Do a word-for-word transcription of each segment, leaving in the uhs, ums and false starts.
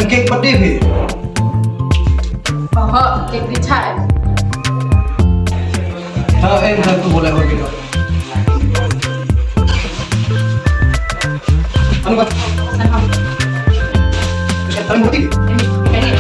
Cake birthday phi? Oho, cake phi chai. Ha, em, ha, tu boleh, boleh. Anu, Pak. Anu. Anu, Pak. Ini, ini.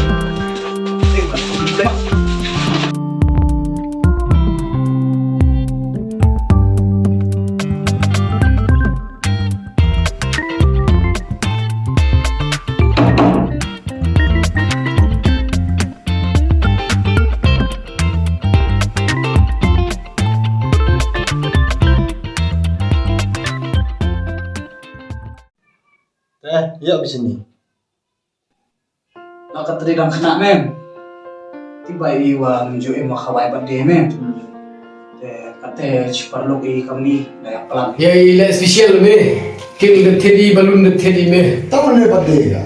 Te, ïa ka sini. La ka trei dang khynnah mem. Te ba i wa ngam ju im wa khawai birthday mem. Te kate shi paralok i kamni da ïa plan. Ïa i leh special me. Cake da thied i, balloon da thied i me. Tang ne birthday ka.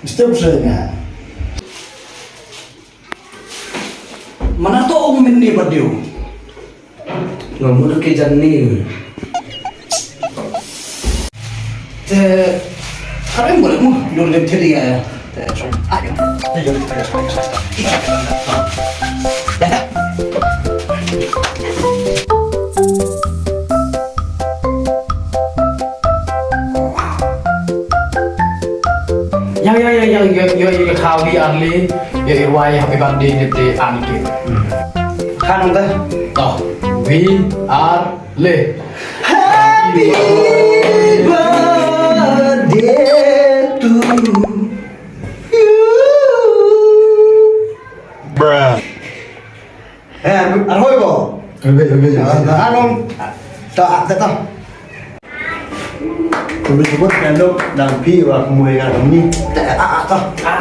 Mesti usah nga. Mana to ong mynne ba dei. Nga mut ki jan ni. Te, kare mo mo, don lem theri ya. Te, ayo. Ya, ya. Yang, yang, yang, yang, yang, yang, yang, khawi arli, yang irwai happy birthday ni te anike. Khan ong te? To, we are le. Happy birthday to you. Bruh. Eh, arhoi ko. Oke, oke. Nah, nah, anong. Ta, ta, ta. Kumi sebut kandok dan pi wa kumi kandok ni. Ta, ta, ta.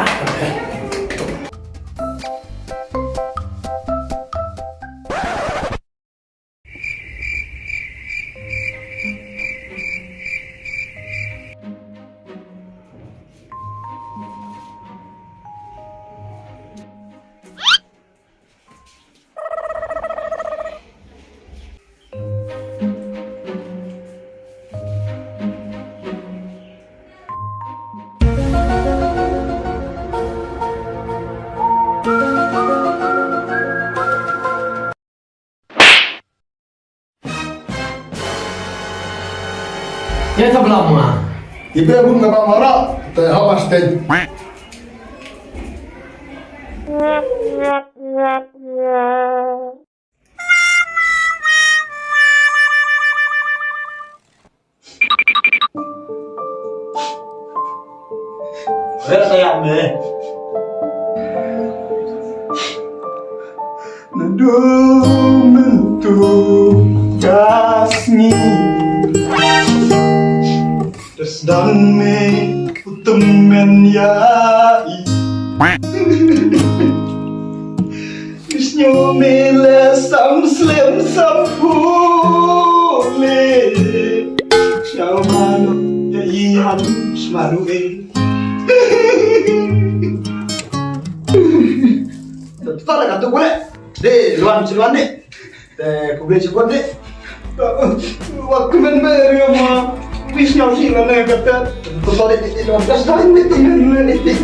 Ïa ta blam ma. Ibe bun ka ba mara, te ha ba stage. Re saya me. Nadu mentu kasni. Terus dan me utum men ya i. Isnyo mele sam slem sam pule. Shau mano ya ihan shmaru e. Tara katu kule. De luan chiluan de. Te kube chibon de. Wa kumen be rio ma. Isnyo si lane kata. Tara de luan das dan de.